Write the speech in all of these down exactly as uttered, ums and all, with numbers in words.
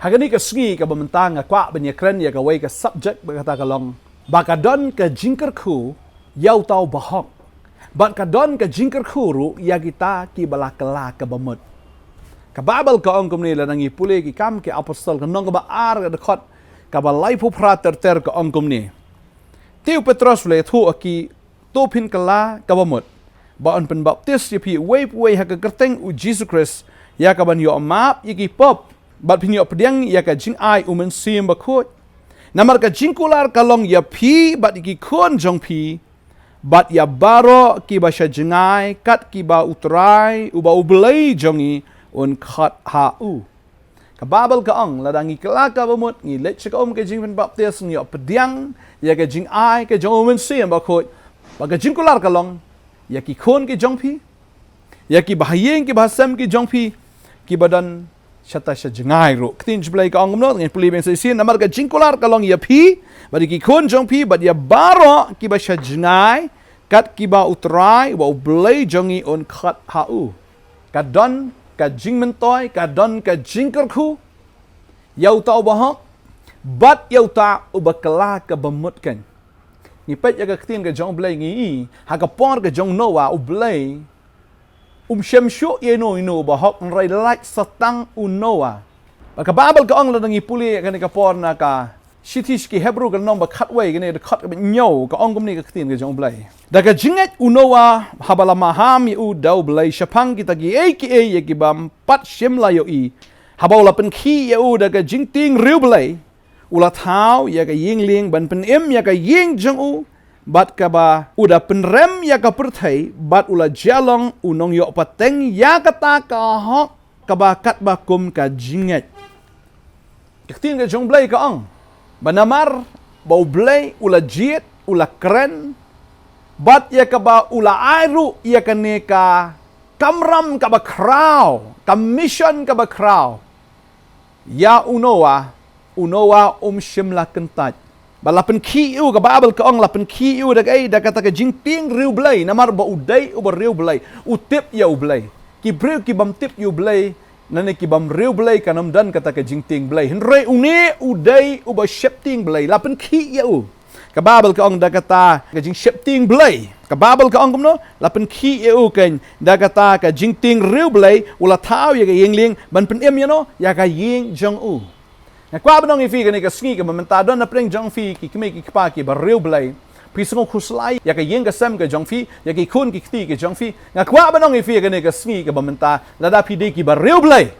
Ha kane ka sngi kaba mynta nga kwah ban ïakren ïa kawei ka subject ba kata ka long ba ka don ka jingkyrkhu ïa uta u bahok, bad ka don ka jingkyrkhu ruh ïa kita kiba la kylla kaba mut. Ka Baibl ka ong kumne, lada ngi pule Ki Kam ki Apostol ka lynnong kaba ar ka dkhot kaba laiphew phra ter ter, ka ong kumne: Te u Petros u la ïathuh ha ki, to phin kylla kaba mut, ba yn pynbaptis ïa phi uwei pa uwei ha ka kyrteng u Jisu Khrist ïa kaban ïoh map ïa ki pop, bad phin ïoh pdiang ïa ka jingai u Mynsiem Bakhuid. Namar ka jingkular ka long ïa phi bad ïa ki khun jong phi, bad ïa baroh kiba sha jngai, kat kiba U Trai uba U Blei jong ngi un khot ha u. Ka Baibl ka ong, lada ngi kylla kaba mut, ngi leit sha ka um ka jingpynbaptis, ngi ïoh pdiang ïa ka jingai ka jong u Mynsiem Bakhuid, ba ka jingkular ka long ïa ki khun ki jong phi, ïa kiba ha ïing kiba ha sem ki jong phi, kiba don shata sha jngai ruh. Ka ktien U Blei ka ong kumno, ngin pule biang sa shisien: Namar ka jingkular ka long ïa phi bad ïa ki khun jong phi, bad ïa baroh kiba sha jngai, kat kiba U Trai uba U Blei jong ngi un khot ha u. Ka don ka jingmyntoi, ka don ka jingkyrkhu ïa uta u bahok bad ïa uta uba kylla kaba mut. Kan ngi peit ïa ka ktien ka jong U Blei, ngi i ha ka por ka jong u Noah, U Blei um shym shuh ïa uno uno u bahok, hynrei lait sa tang u Noah. Bad ka Baibl ka ong, lada ngi pule ïa kane ka por na ka shithi sha ki Hebru ka lynnong ba khatwei, kane ka dkhot kaba hynñiew, ka ong kumne ka ktien ka jong U Blei: Da ka jingngeit u Noah, haba la maham ïa u da U Blei shaphang kita kiei kiei ïa ki bym pat shym la ïohi, haba u la pynkhih ïa u da ka jingtieng riewblei, u la thaw ïa ka ïing lieng ban pynim ïa ka ïing jong u, bad kaba u da pynrem ïa ka pyrthei, bad u la jia long u nongïoh pateng ïa kata ka hok kaba katba kum ka jingngeit. Ka ktien ka jong U Blei ka ong ba namar ba U Blei u la jied, u la kren, bad ïa kaba u la ai ruh ïa kane ka kamram kaba khraw, ka mission kaba khraw ïa u Noah, u Noah um shym la kyntait. Ba la pynkhih ïa u, ka Baibl ka ong, la pynkhih ïa u da kaei? Da kata ka jingtieng riewblei, namar ba u dei uba riewblei, u tip ïa U Blei. Ki briew ki bym tip ïa U Blei, lane ki bym riewblei, kan ym don kata ka jingtieng blei. Hynrei une u dei uba sheptieng blei, la pynkhih ïa u. Ka Baibl ka ong da kata ka jingsheptieng blei. Ka Baibl ka ong kumno? La pynkhih ïa u, kan, da kata ka jingtieng riewblei, u la thaw ïa ka ïing lieng ban pynim ïa no, ïa ka ïing jong u. Nga kwah ban ong ïa phi kane ka sngi kaba mynta, don na pdeng jong phi ki kmie ki kpa kiba riewblei. Phi sngew khuslai ïa ka ïing ka sem ka jong phi, ïa ki khun ki kti ka jong phi. Nga kwah ban ong ïa phi kane ka sngi kaba mynta, lada phi dei kiba riewblei,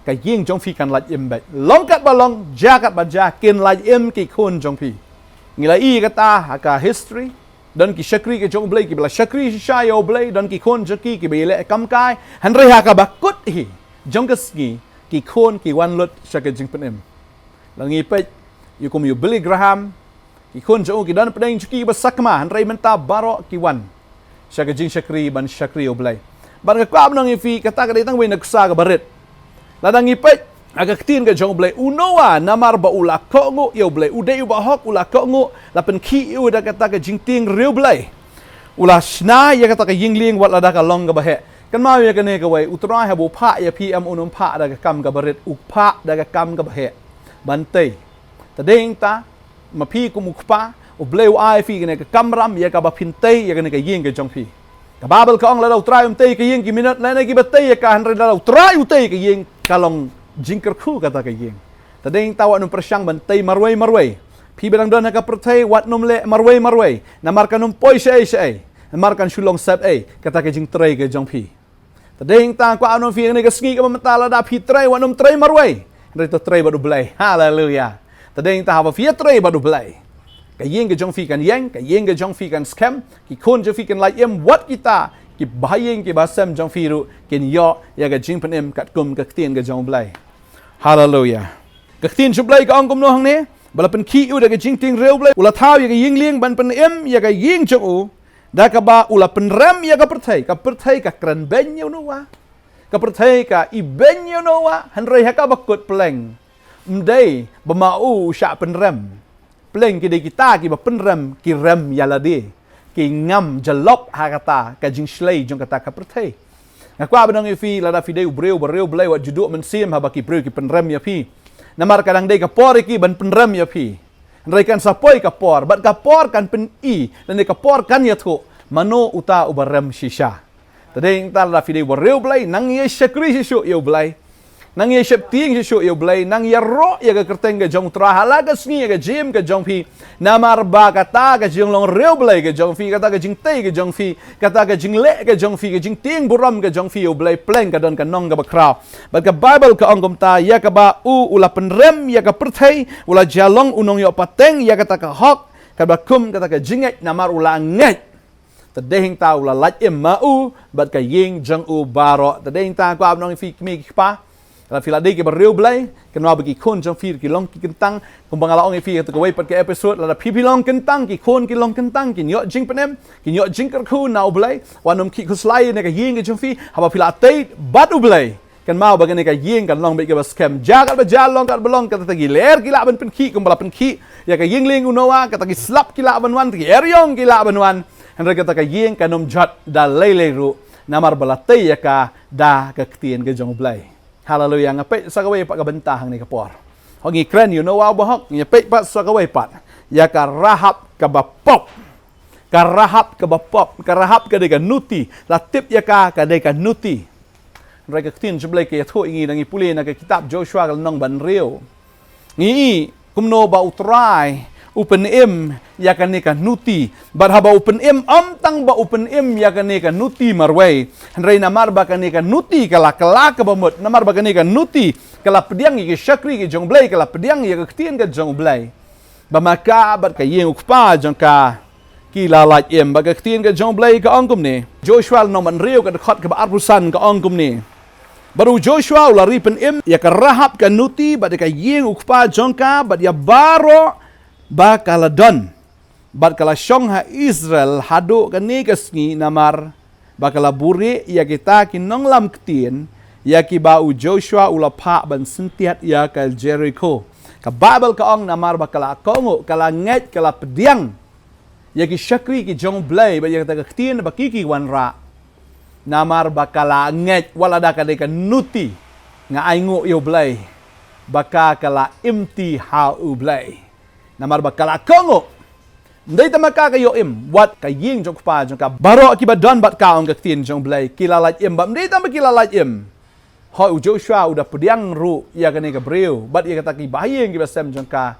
ka ïing jong phi kan lait im beit. Long katba long, jia katba jia, kin lait im ki khun jong phi. Ngi la i kata ha ka history. Don ki shakri ka jong U Blei kiba la shakri shisha ïa U Blei, don ki khun jong ki kiba ïaleh kam kai. Hynrei ha kaba kut hi jong ka sngi, ki khun ki wan lut sha ka jingpynim. La ngi peit ïa kum ïa u Billy Graham, ki khun jong u ki don pdeng jong ki ba sakma, hynrei mynta baroh ki wan sha ka jingshakri ban shakri ïa U Blei. Bad nga kwah ban ong ïa phi, kata ka dei tang wei nuksa kaba rit. Lada ngi peit ha ka ktien ka jong U Blei, u Noah, namar ba u la kohnguh ïa U Blei, u dei uba hok, u la kohnguh, la pynkhih ïa u da kata ka jingtieng riewblei. U la shna ïa kata ka ïing lieng wat lada ka long kaba heh. Kynmaw ïa kane kawei, U Trai haba u phah ïa phi, em un ym phah da ka kam kaba rit, u phah da ka kam kaba heh. Ban tei. Te dei nangta, ma phi kum u kpa, U Blei u ai phi kane ka kamram ïa kaba phin tei ïa kane ka ïing ka jong phi. Ka Baibl ka ong, lada U Trai um tei ka ïing, ki minot lane kiba tei ïa ka, hynrei lada U Trai u tei ka ïing, ka long jingkyrkhu kata ka ïing. Te dei nangta wat nym pyrshang ban tei marwei marwei. Phi ba dang don ha ka pyrthei, wat nym leh marwei marwei. Namar kan ym poi shaei shaei. Namar kan shu long sepei kata ka jingtrei ka jong phi. Te dei nangta kwah ban ong ïa phi kane ka sngi kaba mynta, lada phi trei, wat nym trei marwei. Hynrei to trei bad U Blei. Haleluia. Te dei nangta haba phi ïa trei bad U Blei, ka ïing ka jong phi kan ïeng, ka ïing ka jong phi kan skhem, ki khun jong phi kin lait im, wat kita kiba ha ïing kiba ha sem jong phi ruh kin ïoh ïa ka jingpynim katkum ka ktien ka jong U Blei. Haleluia. Ka ktien jong U Blei ka ong kumno hangne? Ba la pynkhih ïa u da ka jingtieng riewblei, u la thaw ïa ka ïing lieng ban pynim ïa ka ïing jong u, da kaba u la pynrem ïa ka pyrthei. Ka pyrthei ka kren beiñ ïa u Noah. Ka pyrthei ka ibeiñ ïa u Noah, hynrei ha kaba kut pleng, ym dei ba ma u u shah pynrem. Pleng ki dei kita kiba pynrem, ki rem ïa lade, ki ngam jyllop ha kata ka jingshlei jong kata ka pyrthei. Nga kwah ban ong ïa phi, lada phi dei u briew ba riewblei, wat ju duh mynsiem haba ki briew ki pynrem ïa phi. Namar ka dang dei ka por ïa ki ban pynrem ïa phi. Hynrei kan sa poi ka por, bad ka por kan pyni, lane ka por kan ïathuh mano uta uba rem shisha. Te dei hangta lada phi dei u briew Blei, nang ïa shakri shisha ïa u Blei. Nang ïa sheptieng shisha ïa u Blei, nang ïaroh ïa ka kyrteng ka jong u Trai ha la ka sngi ha ka jingim ka jong phi. Namar ba kata ka jinglong briew Blei ka jong phi, kata ka jingtei ka jong phi, kata ka jingleh ka jong phi, ka jingtieng burom ka jong phi ïa u Blei, pleng ka don ka nong kaba khraw. Bad ka Baibl ka ong kumta, ïa kaba u u la pynrem ïa ka pyrthei, u la jia long u nongïoh pateng ïa kata ka hok, kaba kum kata ka jingngeit, namar u la ngeit. Te dei hangta u la lait im ma u bad ka ïing jong u baroh. Te dei hangta, ko ap nong ïa phi kmie ki kpa, lada phi la dei ki briew Blei, kynmaw ba ki khun jong phi ki long ki kyntang. Kumba nga la ong ïa phi ha kawei pat ka episode, lada phi phi long kyntang, ki khun ki long kyntang, kin ïoh jingpynim, kin ïoh jingkyrkhu na u Blei. Wat nym khih khuslai na ka ïing ka jong phi, haba phi la tei bad u Blei, kynmaw ba kane ka ïing kan long beit kaba skhem. Jia katba jia, long katba long, kata ki ler ki lah ban pynkhih kumba la pynkhih ïa ka ïing lieng u Noah, kata ki slap ki lah ban wan, ki eriong ki lah ban wan. Hynrei kata ka ïing kan ym jot da lei lei ruh, namar ba la tei ïa ka da ka ktien ka jong u Blei. Haleluia. Nga peit sa kawei pat ka bynta hangne ka por. Hok, ngi kren ïa u Noah uba hok, ngi peit pat sa kawei pat ïa ka Rahab kaba pop. Ka Rahab kaba pop, ka Rahab ka dei ka nuti, la tip ïa ka ka dei ka nuti. Hynrei ka ktien jong u Blei ka ïathuh ïa ngi, ngi pule na ka kitab Joshua ka lynnong ba hynriew. Ngi i kumno ba u Trai u pynim ïa kane ka nuti. Bad haba u pynim, ym tang ba u pynim ïa kane ka nuti marwei, hynrei namar ba kane ka nuti ka la kylla kaba mut, namar ba kane ka nuti ka la pdiang ïa ki shakri ki jong u Blei, ka la pdiang ïa ka ktien ka jong u Blei, ba ma ka bad ka ïing u kpa jong ka ki la lait im. Bad ka ktien ka jong u Blei ka ong kumne, Joshua lynnong ba hynriew, ka dkhot kaba arphew san, ka ong kumne: Bad u Joshua u la ri pynim ïa ka Rahab ka nuti bad ïa ka ïing u kpa jong ka bad ïa baroh ba ka la don. Bad ka la shong ha Israel haduh kane ka sngi, namar ba ka la buhrieh ïa kita ki nonglam ktien, ïa kiba u Joshua u la phah ban syntiat ïa ka Jerikho. Ka Baibl ka ong, namar ba ka la kohnguh, ka la ngeit, ka la pdiang ïa ki shakri ki jong u Blei bad ïa kata ka ktien ba ki ki wanrah. Namar ba ka la ngeit, wat lada ka dei ka nuti, nga ainguh ïa u Blei ba ka, ka la imti ha u Blei. Namar ba ka la kohnguh. Ym dei tang ma ka ka ïoh im, wat ka ïing jong u kpa jong ka, baroh kiba don bad ka, ong ka ktien jong u Blei, ki la lait im. Bad ym dei tang ba ki la lait im, hooid, u Joshua u da pdiang ruh ïa kane ka briew bad ïa kita ki bahaïing kiba sem jong ka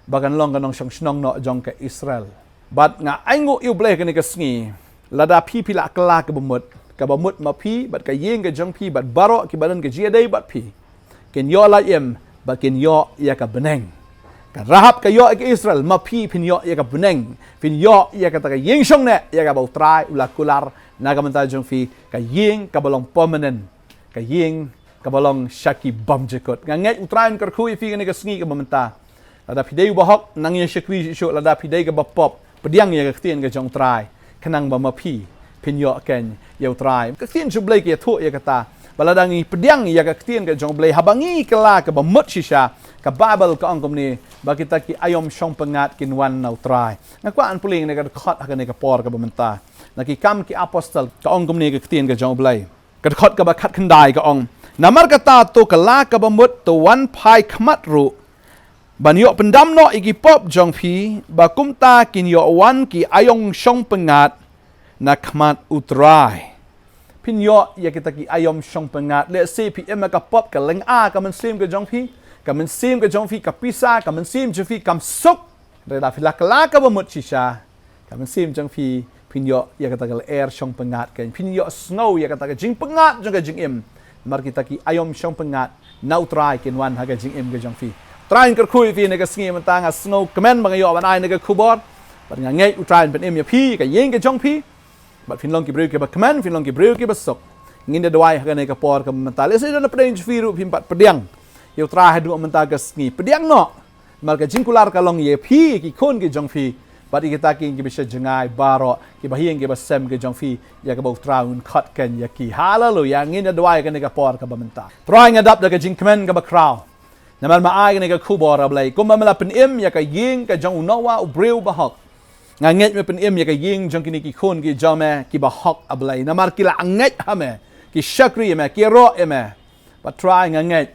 ba kan long ka nongshong shnong noh jong ka Israel. Bad nga ainguh ïa u Blei kane ka sngi, lada phi phi la kylla kaba mut, kaba mut ma phi bad ka ïing ka jong phi bad baroh kiba don ka jingïadei bad phi, kin ïoh lait im bad kin ïoh ïa ka bneng. Ka Rahab ka ïoh ïa ka Israel, ma phi phin ïoh ïa ka bneng, phin ïoh ïa kata ka ïing shongneh ïa kaba u Trai u la kular na ka bynta jong phi, ka ïing kaba long permanent, ka ïing kaba long sha ki bymjukut. Nga ngeit u Trai un kyrkhu ïa phi kane ka sngi kaba mynta. Lada phi dei uba hok, nang ïa shakri shuh shuh, lada phi dei kaba pop, pdiang ïa ka ktien ka jong u Trai, khnang ba ma phi phin ïoh keiñ ïa u Trai. Ka ktien jong u Blei ka ïathuh ïa kata, ba lada ngi pdiang ïa ka ktien ka jong u Blei, haba ngi kylla kaba mut shisha, ka Baibl ka ong kumne, ba kita ki aïom shongpyngngad kin wan na u Trai. Nga kwah ban pule ïa kane ka dkhot ha kane ka por kaba mynta. Na Ki Kam ki Apostol ka ong kumne ka ktien ka jong u Blei. Ka dkhot kaba khatkhyndai ka ong: Namar kata to kylla kaba mut, to wan phai khmat ruh, ban ïoh pyndam noh ïa ki pop jong phi, ba kumta kin ïoh wan ki aïom shongpyngngad na khmat u Trai. Phin ïoh ïa kita ki aïom shongpyngngad. Lehse phi im ha ka pop, ka lynga ka mynsiem ka jong phi, ka mynsiem ka jong phi, ka pisa, ka mynsiem jong phi kam suk. Hynrei lada phi la kylla kaba mut shisha, ka mynsiem jong phi phin ïoh ïa kata ka lyer shongpyngngad keiñ, phin ïoh sngew ïa kata ka jingpyngngad jong ka jingim. Namar kita ki aïom shongpyngngad na u Trai kin wan ha ka jingim ka jong phi. Trai un kyrkhu ïa phi na ka sngi mynta. Nga sngewkmen ba nga ïoh ban ai na ka khubor, bad nga ngeit u Trai un pynim ïa phi, ka ïing ka jong phi, bad phin long ki briew kiba kmen, phin long ki briew kiba suk. Ngin da duwai ha kane ka por kaba mynta. Lehse don napdeng jong phi ruh phim pat pdiang ïa u Trai haduh mynta ka sngi, pdiang noh. Namar ka jingkular ka long ïa phi, ki khun ki jong phi, bad ïa kita ki, ki bishar jngai baroh, ki bahaïing ki basem ki jong phi, ïa kaba u Trai un khot keiñ ïa ki. Haleluia. Ngin da duwai kane ka por kaba mynta. Trai, nga dap da ka jingkmen kaba khraw, namar me ai kane ka khubor, A Blei. Kumba me la pynim ïa ka ïing ka jong u Noah, u briew bahok, nga ngeit me pynim ïa ka ïing jong kine ki khun ki jong me ki bahok, A Blei. Namar ki la ngeit ha me, ki shakri ïa me, ki ïaroh ïa me. Bad Trai, nga ngeit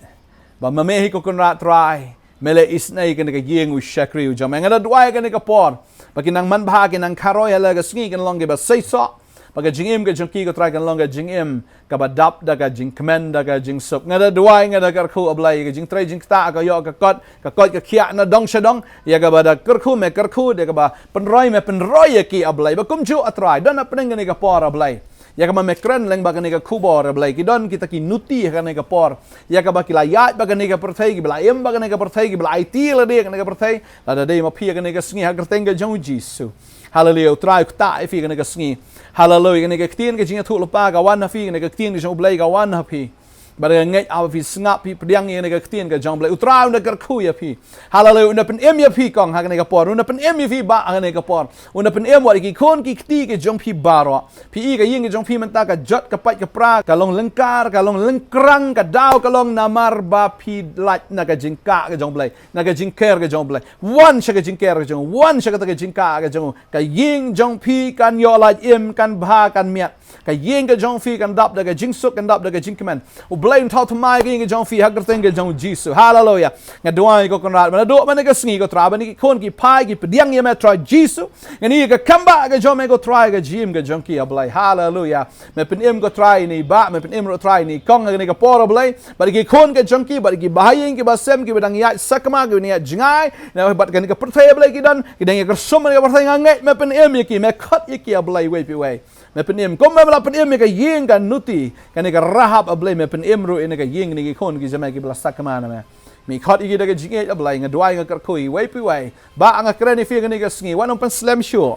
Ba ma me hi ko Kynrad Trai, me la isynei kane ka ïing u shakri u jong me. Nga da duwai kane ka por ba ki nang manbha, ki nang kharoi ha la ka sngi, kin long kiba seisoh, ba ka jingim ka jong ki ko Trai kan long ka jingim kaba dap da ka jingkmen, da ka jingsuk. Nga da duwai, nga da kyrkhu A Blei, ka jingtrei jingktah ka ïoh ka kot, ka koit ka khiah na dong sha dong, ïa kaba da kyrkhu me kyrkhu, ïa kaba pynroi me pynroi ïa ki A Blei. Ba kumjuh A Trai, don hapdeng kane ka por A Blei, ïa kaba me kren lyngba kane ka khubor A Blei, ki don kita ki nuti ha kane ka por, ïa kaba ki la ïaid ba kane ka pyrthei, kiba la im ba kane ka pyrthei, kiba la aiti lade kane ka pyrthei. Lada dei ma phi ha kane ka sngi, ha ka kyrteng ka jong u Jisu. Haleluia, U Trai u ktah ïa phi kane ka sngi. Haleluia, kane ka ktien ka jingïathuhlypa ka wan ha phi, kane ka ktien ka jong U Blei ka wan ha phi. Bad nga ngeit haba phi sngap, phi pdiang ïa kane ka ktien ka jong U Blei, U Trai un da kyrkhu ïa phi. Haleluia, un da pynim ïa phi kong ha kane ka por, un da pynim ïa phi bah ha kane ka por. Un da pynim wat ïa ki khun ki kti ka jong phi baroh. Phi i ka ïing ka jong phi mynta ka jot ka pait ka pra, ka long lyngkar, ka long lyngkrang, ka daw ka long namar ba phi lait na ka jingkah ka jong U Blei, na ka jingker ka jong U Blei. Wan sha ka jingker ka jong u, wan sha kata ka jingkah ka jong u. Ka ïing jong phi kan ïoh lait im, kan bha, kan miat. Ka ïing ka jong phi kan dap da ka jingsuk, kan dap da ka jingkmen. U Blei un thaw thymmai ka ïing ka jong phi ha ka kyrteng ka jong u Jisu. Haleluia. Nga duwai ko Kynrad, ba naduh mynne ka sngi ko Trai, ba kine ki khun ki phai ki pdiang ïa me Trai Jisu. Ngan i ka kam bah ka jong me ko Trai ha ka jingim ka jong ki A Blei. Haleluia. Me pynim ko Trai ïa i bah, me pynim ruh Trai ïa i kong ha kane ka por A Blei. Bad ki khun ka jong ki, bad ki bahaïing, ki basem, kiba dang ïaid sakma, kiba dang ïaid jngai na bad kane ka pyrthei A Blei ki don, ki dang ïaid kyrsum ha kane ka pyrthei, nga ngeit me pynim ïa ki, me khot ïa ki A Blei iwei pa iwei. Me pynim, kumba me la pynim ïa ka ïing ka nuti kane ka Rahab A Blei, me pynim ruh ïa kane ka ïing, kine ki khun ki jong me kiba la sakma na me. Me khot ïa ki da ka jingïeit A Blei, nga duwai nga kyrkhu iwei pa iwei. Bah nga kren ïa phi kane ka sngi, wat nym pynslem shuh.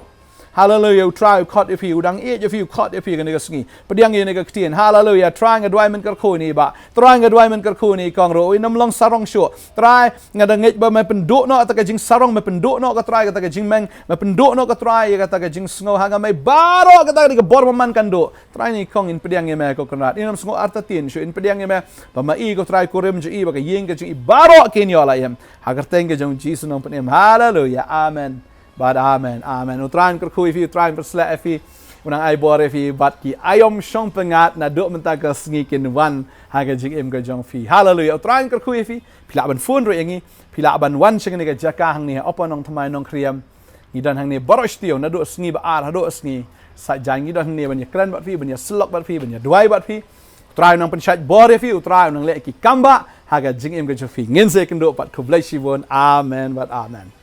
Haleluia, U Trai u khot ïa phi, u dang ïeit ïa phi, u khot ïa phi kane ka sngi. Pdiang ïa kane ka ktien. Haleluia, Trai nga duwai men kyrkhu ïa i bah. Trai nga duwai men kyrkhu ïa i kong ruh, u nym long sarong shuh. Trai nga da ngeit ba me pynduh noh kata ka jingsarong, me pynduh noh ko Trai kata ka jingmeng, me pynduh noh ko Trai ïa kata ka jingsngew ha nga, me baroh kata ka dei ka bor ba man kan duh. Trai ïa i kong in pdiang ïa me ko Kynrad. In nym sngew artatien shuh, in pdiang ïa me. Ba ma i ko Trai kurim jong i, ba ka ïing ka jong i baroh kin ïoh lait im. Ha ka kyrteng ka jong u Jisu ngan pynim. Haleluia. Amen. Bad amen, amen. U Trai un kyrkhu ïa phi, U Trai un pynshlur ïa phi. Un nang ai bor ïa phi bad ki aïom shongpyngngad naduh mynta ka sngi kin wan ha ka jingim ka jong phi. Haleluia. U Trai un kyrkhu ïa phi. Phi lah ban phone ruh ïa ngi. Phi lah ban wan sha kane ka jaka hangne ha Upper Nongthymmai Nongkhriem. Ngi don hangne baroh shi taïew, naduh sngi ba ar haduh sngi saitjaiñ ngi don hangne ban ïakren bad phi, ban ïasyllok bad phi, ban ïaduwai bad phi. U Trai un nang pynshait bor ïa phi, U Trai un nang leh ki kam bah ha ka jingim ka jong phi. Ngin sa ïakynduh pat, khublei shibun. Amen bad amen.